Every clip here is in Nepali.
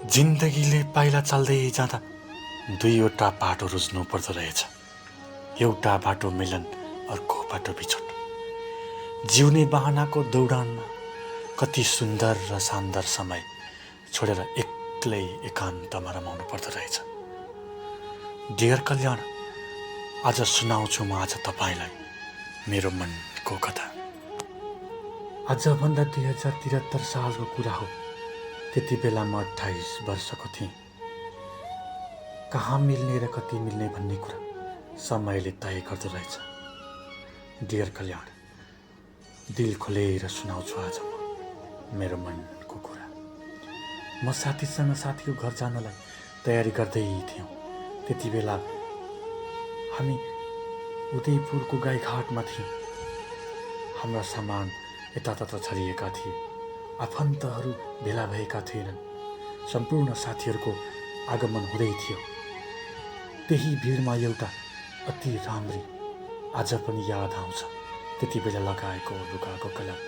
जिन्दगीले पाइला चाल्दै जाँदा दुईवटा बाटो रुच्नु पर्दो रहेछ। एउटा बाटो मिलन, अर्को बाटो बिछोड। जिउने बहानाको दौडानमा कति सुन्दर र शानदार समय छोडेर एक्लै एकान्तमा रमाउनु पर्दो रहेछ। डियर कल्याण, आज सुनाउँछु म आज तपाईँलाई मेरो मनको कथा। आजभन्दा 2073 सालको कुरा हो। त्यति बेला म 28 वर्षको थिएँ। कहाँ मिल्ने र कति मिल्ने भन्ने कुरा समयले तय गर्दो रहेछ। डियर कल्याण, दिल खोलेर सुनाउँछु आज म मेरो मनको कुरा। म साथीसँग साथीको घर जानलाई तयारी गर्दै थियौँ। त्यति बेला हामी उदयपुरको गाईघाटमा थियौँ। हाम्रा सामान यतातता छरिएका थिए। आफन्तहरू भेला भएका थिएनन्। सम्पूर्ण साथीहरूको आगमन हुँदै थियो। त्यही भिडमा एउटा अति राम्री आज पनि याद आउँछ त्यति बेला लगाएको लुगाको कलर।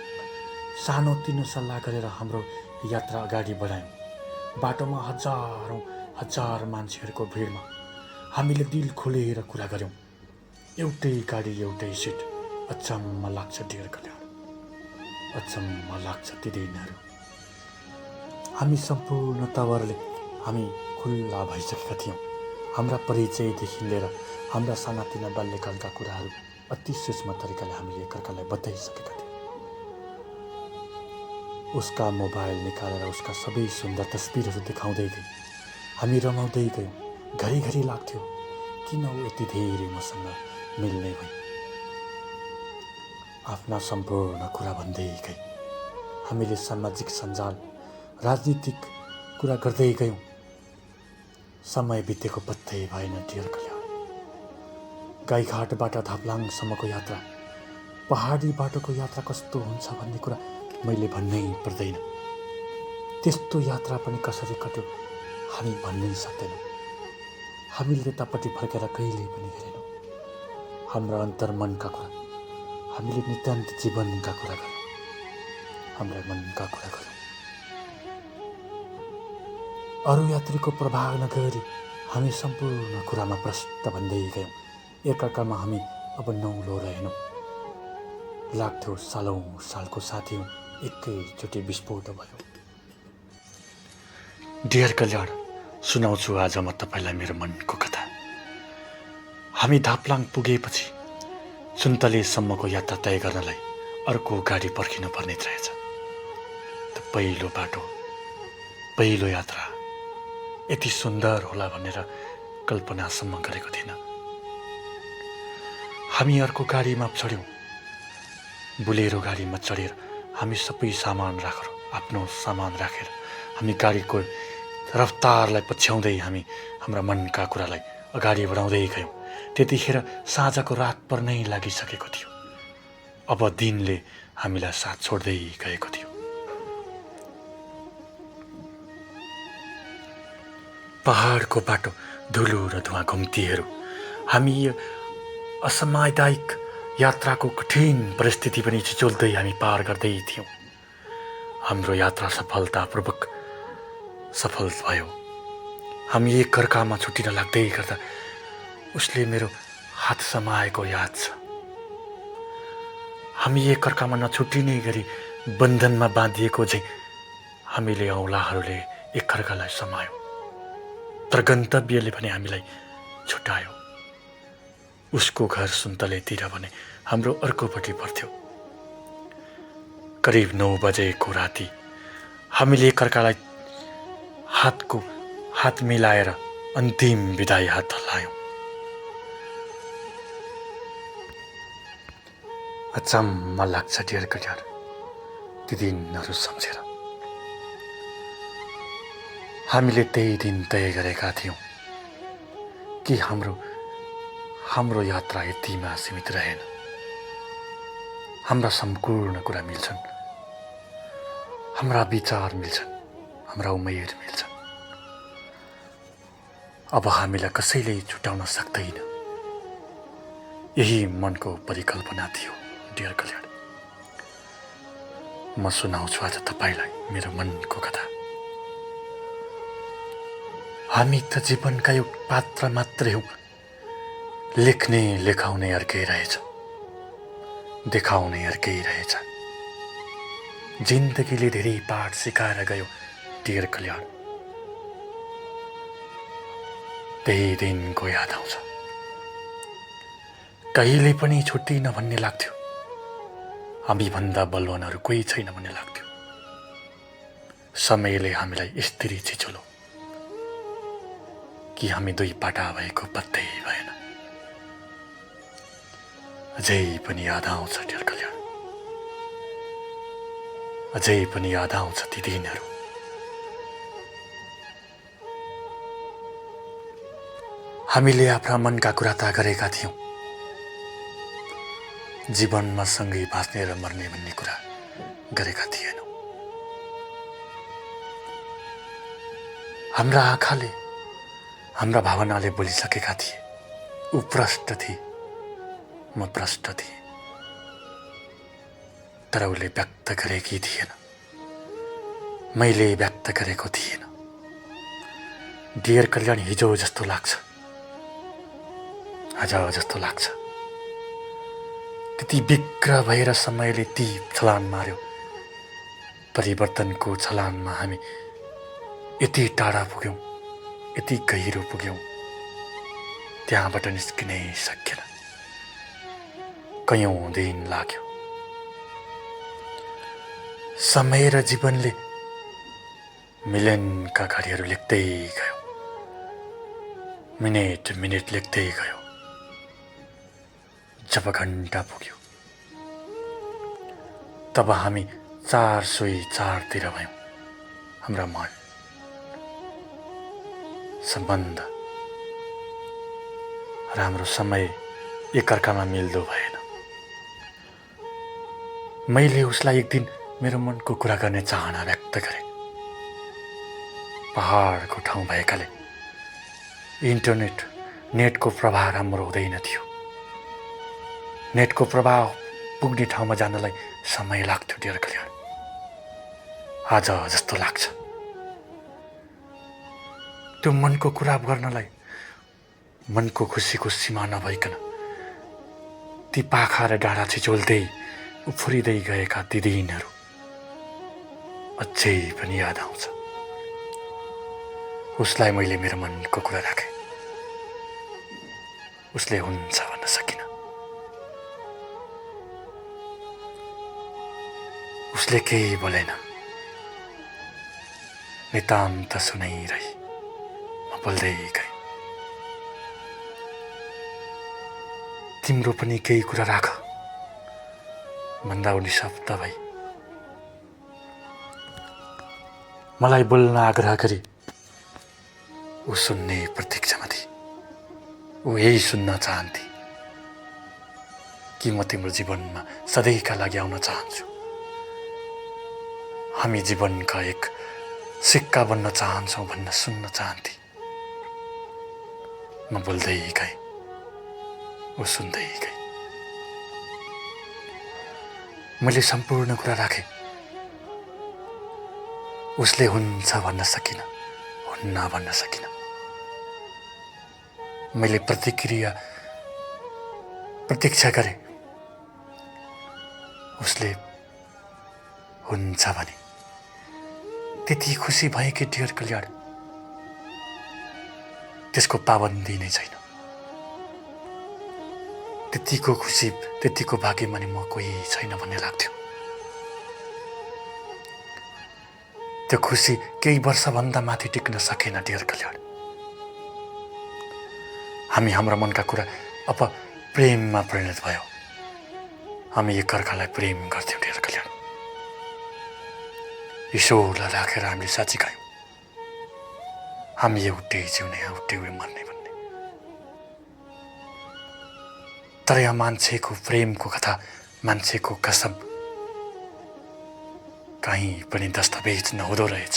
सानो तिनो सल्लाह गरेर हाम्रो यात्रा अगाडि बढायौँ। बाटोमा हजार मान्छेहरूको भिडमा हामीले दिल खोलेर कुरा गऱ्यौँ। एउटै गाडी, एउटै सिट। अचम्म लाग्छ डियर कल्याण, अचम्म लाग्छ ती दिनहरू। हामी सम्पूर्ण तवरले हामी खुल्ला भइसकेका थियौँ। हाम्रा परिचयदेखि लिएर हाम्रा सानातिना बाल्यकालका कुराहरू अति सूक्ष्म तरिकाले हामीले एकअर्कालाई बताइसकेका थियौँ। उसका मोबाइल निकालेर उसका सबै सुन्दर तस्बिरहरू देखाउँदै गए। हामी रमाउँदै गयौँ। घरिघरि लाग्थ्यो किन ऊ यति धेरै मसँग मिल्ने भई। आफ्ना सम्पूर्ण कुरा भन्दै गए। हामीले सामाजिक सञ्जाल, राजनीतिक कुरा गर्दै गयौँ। समय बितेको पत्तै भएन डियर कल्याण। गाईघाटबाट धापलाङसम्मको यात्रा, पहाडी बाटोको यात्रा कस्तो हुन्छ भन्ने कुरा मैले भन्नै पर्दैन। त्यस्तो यात्रा पनि कसरी कट्यो हामी भन्नै सक्दैनौँ। हामीले त्यतापट्टि फर्केर कहिल्यै पनि हेरेनौँ। हाम्रा अन्तर्मनका कुरा, हामीले नितान्त जीवनका कुरा गऱ्यौँ। हाम्रा मनका कुरा गऱ्यौँ। अरू यात्रीको प्रभाव नगरी हामी सम्पूर्ण कुरामा प्रष्ट भन्दै गयौँ। एकअर्कामा हामी अब नौलो रहेनौँ। लाग्थ्यो सालौँ सालको साथी हौँ, एकैचोटि विस्फोट भयो। डियर कल्याण, सुनाउँछु आज म तपाईँलाई मेरो मनको कथा। हामी धापलाङ पुगेपछि सुन्तलेसम्मको यात्रा तय गर्नलाई अर्को गाडी पर्खिनु पर्ने रहेछ। त पहिलो बाटो, पहिलो यात्रा यति सुन्दर होला भनेर कल्पनासम्म गरेको थिएन। हामी अर्को गाडीमा चढ्यौँ। बुलेरो गाडीमा चढेर हामी सबै सामान राखेर, आफ्नो सामान राखेर हामी गाडीको रफ्तारलाई पछ्याउँदै हामी हाम्रा मनका कुरालाई अगाडि बढाउँदै गयौँ। त्यतिखेर साँझको रात पर्नै लागिसकेको थियो। अब दिनले हामीलाई साथ छोड्दै गएको थियो। पहाडको बाटो, धुलो र धुवाँ घुम्तीहरू, हामी असामयिक यात्राको कठिन परिस्थिति पनि छिचोल्दै हामी पार गर्दै थियौँ। हाम्रो यात्रा सफलतापूर्वक सफल भयो। हामी एकअर्कामा छुट्टिन लाग्दै गर्दा उसले मेरो हात समाएको याद छ। हामी एकअर्कामा नछुट्टिने गरी बन्धनमा बाँधिएको झैँ हामीले औँलाहरूले एकअर्कालाई समायौँ। तर गन्तव्यले भने हामीलाई छुट्यायो। उसको घर सुन्तलेतिर भने हाम्रो अर्कोपट्टि पर्थ्यो। करिब 9 बजेको राति हामीले एकअर्कालाई हात मिलाएर अन्तिम बिदाई हात हल्लायौँ। अचम्म लाग्छ डियर कल्याण ती दिनहरू सम्झेर। हामीले त्यही दिन तय गरेका थियौँ कि हाम्रो यात्रा यतिमा सीमित रहेन। हाम्रा सम्पूर्ण कुरा मिल्छन्, हाम्रा विचार मिल्छन्, हाम्रा उमेर मिल्छन्। अब हामीलाई कसैले छुटाउन सक्दैन। यही मनको परिकल्पना थियो डियर कल्याण। म सुनाउँछु आज तपाईँलाई मेरो मनको कथा। हामी त जीवनका एउटा पात्र मात्रै हौँ। लेख्ने लेखाउने अर्कै रहेछ, देखाउने अर्कै रहेछ। जिन्दगीले धेरै पाठ सिकाएर गयो डियर कल्याण। त्यही दिनको याद आउँछ। कहिले पनि छुट्टिन भन्ने लाग्थ्यो। हामीभन्दा बलवानहरू कोही छैन भन्ने लाग्थ्यो। समयले हामीलाई यस्तरी छिचोलो कि हामी दुई पाटा भएको पत्तै भएन। अझै पनि याद आउँछ डियर कल्याण, अझै पनि याद आउँछ ती दिनहरू। हामीले आफ्ना मनका कुरा त गरेका थियौँ, जीवनमा सँगै बाँच्ने र मर्ने भन्ने कुरा गरेका थिएनौँ। हाम्रा आँखाले हाम्रा भावनाले बोलिसकेका थिए। ऊ प्रष्ट थिए, म प्रष्ट थिएँ, तर उसले व्यक्त गरेकी थिएन, मैले व्यक्त गरेको थिएन। डियर कल्याण, हिजो जस्तो लाग्छ, आज जस्तो लाग्छ। त्यति विग्र भएर समयले ती छलान मार्यो। परिवर्तनको छलानमा हामी यति टाढा पुग्यौँ, यति गहिरो पुग्यौँ, त्यहाँबाट निस्किनै सकेन। कयौँ दिन लाग्यो। समय र जीवनले मिलनका घडीहरू लेख्दै गयो, मिनेट मिनेट लेख्दै गयो। जब घन्टा पुग्यो तब हामी 404 भयौँ। हाम्रा मन, सम्बन्ध र हाम्रो समय एकअर्कामा मिल्दो भएन। मैले उसलाई एक दिन मेरो मनको कुरा गर्ने चाहना व्यक्त गरेँ। पहाडको ठाउँ भएकाले इन्टरनेट, नेटको प्रवाह राम्रो हुँदैन थियो। नेटको प्रभाव पुग्ने ठाउँमा जानलाई समय लाग्थ्यो डियर कल्याण। आज जस्तो लाग्छ त्यो मनको कुरा गर्नलाई, मनको खुसीको सीमा नभइकन ती पाखा र डाँडा छिचोल्दै उफ्रिँदै गएका ती दिनहरू अझै पनि याद आउँछ। उसलाई मैले मेरो मनको कुरा राखेँ। उसले हुन्छ भन्न सकिन। उसले केही बोलेन। नितान्त सुनाइरही म बोल्दै गएँ। तिम्रो पनि केही कुरा राख भन्दा उनी शब्द भई मलाई बोल्न आग्रह गरी ऊ सुन्ने प्रतीक्षामा थिए। ऊ यही सुन्न चाहन्थे कि म तिम्रो जीवनमा सधैँका लागि आउन चाहन्छु। हामी जीवनका एक सिक्का बन्न चाहन्छौँ भन्न सुन्न चाहन्थे। म बोल्दै गएँ, ऊ सुन्दै गए। मैले सम्पूर्ण कुरा राखेँ। उसले हुन्छ भन्न सकिन, हुन्न भन्न सकिन। मैले प्रतीक्षा गरेँ। उसले हुन्छ भने त्यति खुसी भए कि डियर कल्याण, त्यसको पाबन्दी नै छैन। त्यतिको खुसी, त्यतिको भाग्यमा नि म कोही छैन भन्ने लाग्थ्यो। त्यो खुसी केही वर्षभन्दा माथि टिक्न सकेन डियर कल्याण। हामी हाम्रा मनका कुरा अब प्रेममा परिणत भयो। हामी एकअर्कालाई प्रेम गर्थ्यौँ डियर कल्याण। ईश्वरलाई राखेर हामीले साँची गायौँ, हामी एउटै जिउने, एउटै मर्ने भन्ने। तर यहाँ मान्छेको प्रेमको कथा, मान्छेको कसम कहीँ पनि दस्तावेज नहुँदो रहेछ।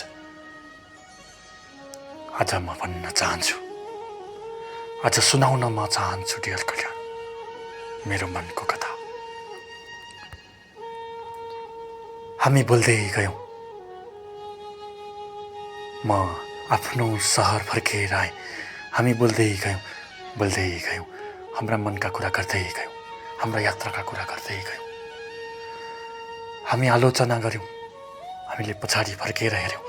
आज म भन्न चाहन्छु, आज सुनाउन म चाहन्छु डियर कल्याण मेरो मनको कथा। हामी बोल्दै गयौँ। म आफ्नो सहर फर्केर आएँ। हामी बोल्दै गयौँ, हाम्रा मनका कुरा गर्दै गयौँ, हाम्रा यात्राका कुरा गर्दै गयौँ। हामी आलोचना गऱ्यौँ, हामीले पछाडि फर्केर हेऱ्यौँ,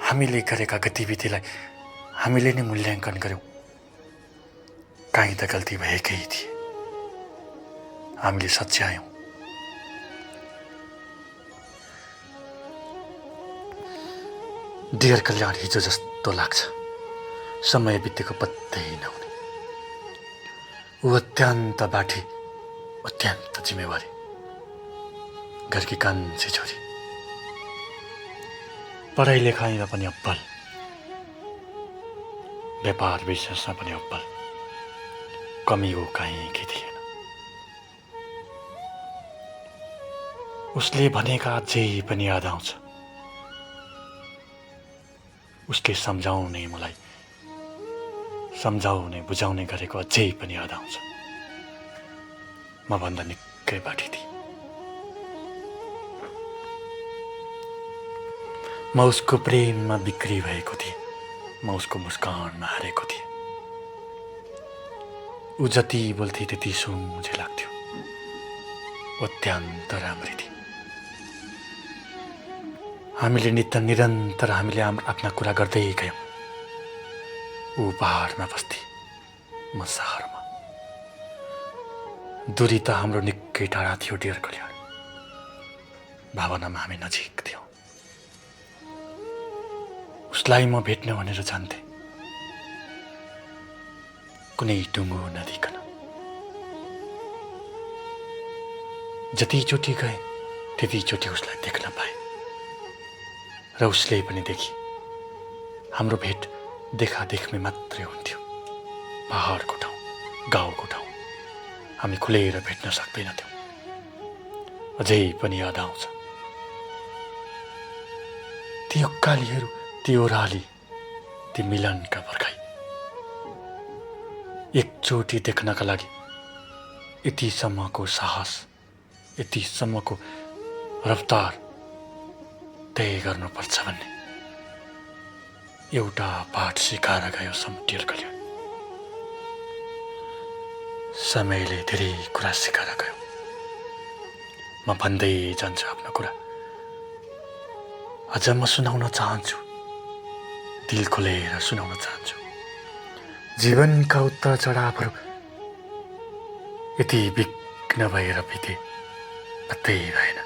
हामीले गरेका गतिविधिलाई हामीले नै मूल्याङ्कन गऱ्यौँ। काहीँ त गल्ती भएकै थिए, हामीले सच्यायौँ। डियर कल्याण, हिजो जस्तो लाग्छ, समय बितेको पत्तै नहुने। ऊ अत्यन्त बाठी, अत्यन्त जिम्मेवारी, घरकी कान्छी छोरी, पढाइ लेखाइमा पनि अब्बल, व्यापार बिजनेसमा पनि अब्बल, कमी ऊ काहीँकी थिएन। उसले भनेका अझै पनि याद आउँछ। उसले सम्झाउने बुझाउने गरेको अझै पनि याद आउँछ। म भन्दा निकै बाठी थिएँ। म उसको प्रेममा बिक्री भएको थिएँ, म उसको मुस्कानमा हारेको थिएँ। ऊ जति बोल्थे त्यति सोझे लाग्थ्यो, अत्यन्त राम्री थिए। हामीले निरन्तर हामीले आफ्ना कुरा गर्दै गयौँ। ऊ पहाडमा बस्थे, म सहरमा। दूरी त हाम्रो निकै टाढा थियो डियर कल्याण, भावनामा हामी नजिक थियौँ। उसलाई म भेट्न भनेर जान्थेँ, कुनै टुङ्गो नदिकन। जतिचोटि गएँ त्यतिचोटि उसलाई देख्न पाएँ, र उसले पनि देखी। हाम्रो भेट देखादेखमै मात्रै हुन्थ्यो। पहाडको ठाउँ, गाउँको ठाउँ, हामी खुलेर भेट्न सक्दैनथ्यौँ। अझै पनि याद आउँछ ती उकालीहरू, ती ओह्राली, ती मिलनका पर्खाइ। एकचोटि देख्नका लागि यतिसम्मको साहस, यतिसम्मको रफ्तार तय गर्नुपर्छ भन्ने एउटा पाठ सिकाएर गयो डियर कल्याण। समयले धेरै कुरा सिकाएर गयो। म भन्दै जान्छु आफ्नो कुरा। अझ म सुनाउन चाहन्छु, दिल खोलेर सुनाउन चाहन्छु। जीवनका उतार चढावहरू यति विघ्न भएर बिते, पत्तै भएन।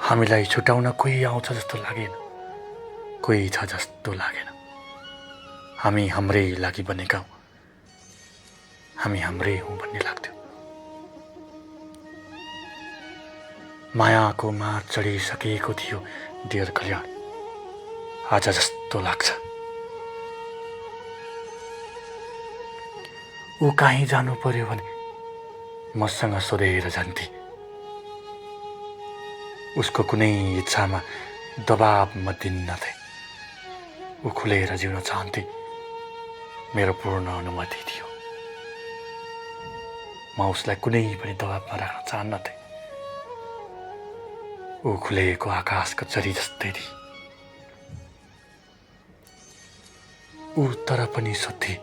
हामीलाई छुटाउन कोही आउँछ जस्तो लागेन, कोही छ जस्तो लागेन। हामी हाम्रै लागि बनेका हौँ, हामी हाम्रै हौँ भन्ने लाग्थ्यो। मायाको मार चढिसकेको थियो डियर कल्याण, आज जस्तो लाग्छ। ऊ कहीँ जानु पर्यो भने मसँग सोधेर जान्थे। उसको कुनै इच्छामा दबाब म दिन्नथे। ऊ खुलेर जिउन चाहन्थे, मेरो पूर्ण अनुमति थियो। म उसलाई कुनै पनि दबाबमा राख्न चाहन्नथे। ऊ खुलेको आकाशको चरी जस्तै थिए। ऊ तर पनि सोध्थे,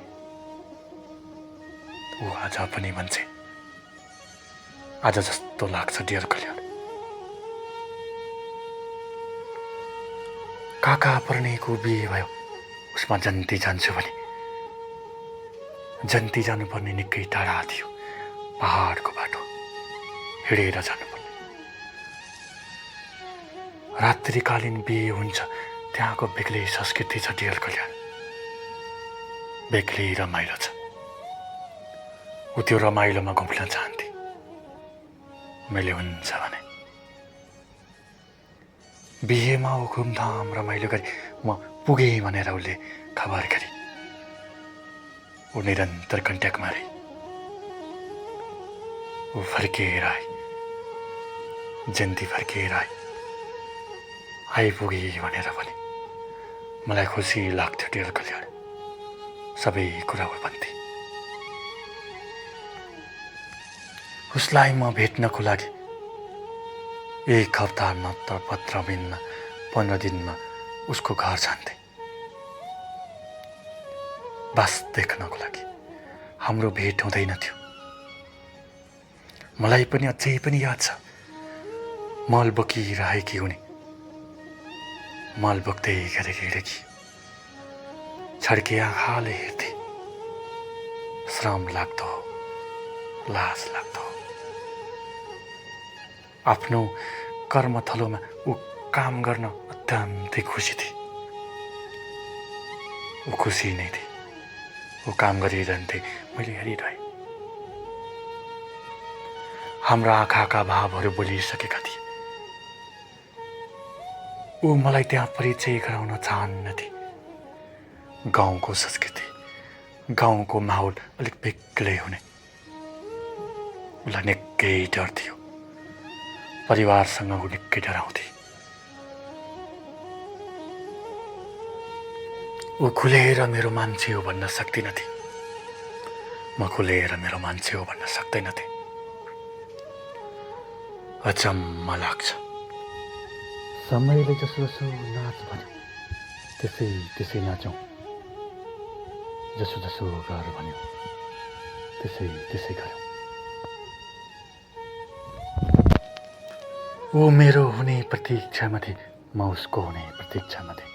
ऊ आज पनि भन्छे, आज जस्तो लाग्छ डियर कल्याण। काका पर्नेको बिहे भयो, उसमा जन्ती जान्छु भने। जन्ती जानुपर्ने निकै टाढा थियो, पहाडको बाटो हिँडेर जानुपर्ने। रात्रिकालीन बिहे हुन्छ, त्यहाँको बेग्लै संस्कृति छ डियर कल्याण, बेग्लै रमाइलो छ। ऊ त्यो रमाइलोमा घुम्न चाहन्थे, मैले हुन्छ भने। बिहेमा ऊ घुमधाम रमाइलो गरी म पुगेँ भनेर उसले खबर गरी। ऊ निरन्तर कन्ट्याक्टमा रहे। ऊ फर्केर आए, जन्ती फर्केर आए, आइपुगे भनेर भने मलाई खुसी लाग्थ्यो डियर कल्याण। सबै कुरा ऊ भन्थे। उसलाई म भेट्नको लागि एक हप्ता नत्र 15 दिनमा 15 दिनमा उसको घर जान्थे बस देख्नको लागि। हाम्रो भेट हुँदैनथ्यो। मलाई पनि अझै पनि याद छ, मल बोकिरहेकी हुने, मल बोक्दै गरेकी हिँडेकी, छड्के आँखाले हेर्थे। श्रम लाग्दो, लाज लाग्दो। आफ्नो कर्मथलोमा ऊ काम गर्न अत्यन्तै खुसी थिए। ऊ खुसी नै थिए। ऊ काम गरिरहन्थे, मैले हेरिरहेँ। हाम्रा आँखाका भावहरू बोलिसकेका थिए। ऊ मलाई त्यहाँ परिचय गराउन चाहन्नथे। गाउँको संस्कृति, गाउँको माहौल अलिक बेग्लै हुने। उसलाई निकै डर थियो। परिवारसँग ऊ निकै डराउँथे। ऊ खुलेर मेरो मान्छे हो भन्न सक्दिनथे। म खुलेर मेरो मान्छे हो भन्न सक्दैनथे। अचम्म लाग्छ। समयले जसो जसो नाच भन्यो त्यसै त्यसै नाचौँ, जसो जसो गर भन्यो त्यसै त्यसै गरौँ। ऊ मेरो हुने प्रतीक्षामा थिए, म उसको हुने प्रतीक्षामा थिएँ।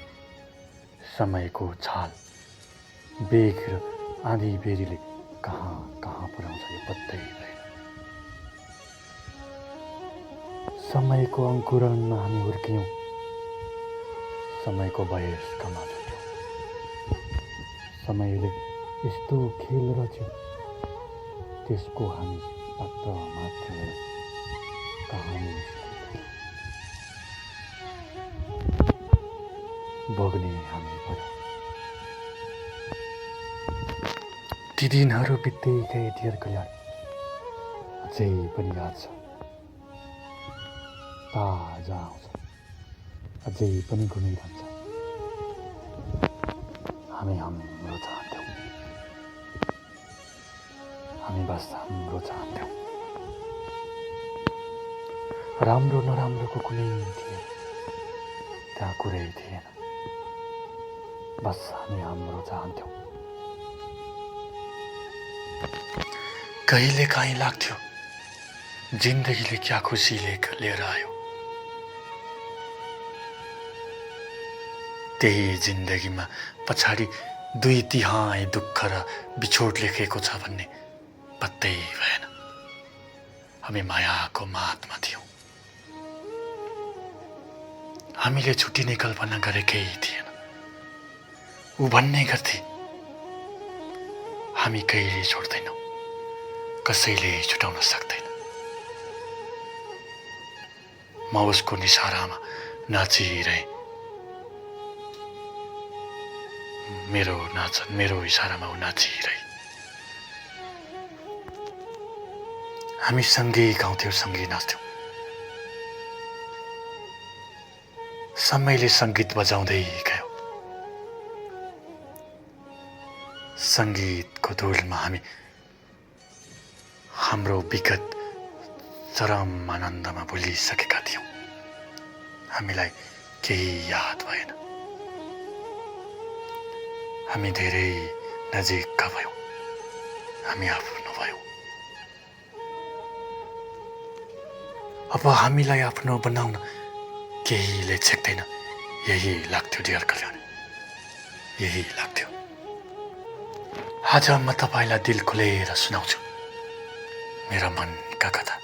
समयको छाल, बेग र आँधी बेरीले कहाँ कहाँ पुर्याउँछ यो पत्तै भएन। समयको अङ्कुरणमा हामी हुर्कियौँ, समयको वयस्कमा छुट्यौँ। समयले यस्तो खेल रच्यो, त्यसको हामी पात्र मात्र कहानी बग्ने हामी पऱ्यौँ। ती दिनहरू बित्दै गए डियर कल्याण, अझै पनि याद छ। ताजा आउँछ, अझै पनि घुमिरहन्छ। हामी हाम्रो चाहन्थ्यौँ, हामी बस हाम्रो चाहन्थ्यौँ। राम्रो नराम्रोको कुनै थिएन, त्यहाँ कुरै थिएन। बस हामी हाम्रो चाहन्थ्यौँ। कहिले काहीँ लाग्थ्यो जिन्दगीले क्या खुसी लिएर आयो। त्यही जिन्दगीमा पछाडि 2 तिहाई दुःख र बिछोड लेखेको छ भन्ने पत्तै भएन। हामी मायाको मातमा थियौँ। हामीले छुट्टिने कल्पना गरेकै थिएन। ऊ भन्ने गर्थे, हामी कहिले छोड्दैनौँ, कसैले छुटाउन सक्दैन। म उसको निसारामा नाचिरहेँ। मेरो इसारामा ऊ नाचिरहे। हामी सँगै गाउँथ्यौँ, सँगै नाच्थ्यौँ। समयले सङ्गीत बजाउँदै गयो। सङ्गीतको धुलमा हामी हाम्रो विगत चरम आनन्दमा भुलिसकेका थियौँ। हामीलाई केही याद भएन। हामी धेरै नजिकका भयौँ। हामी आफ्नो भयौँ। अब हामीलाई आफ्नो बनाउन केहीले छेक्दैन। यही लाग्थ्यो डियर कल्याण, यही लाग्थ्यो। आज म तपाईँलाई दिल खुलेर सुनाउँछु मेरा मनका कथा।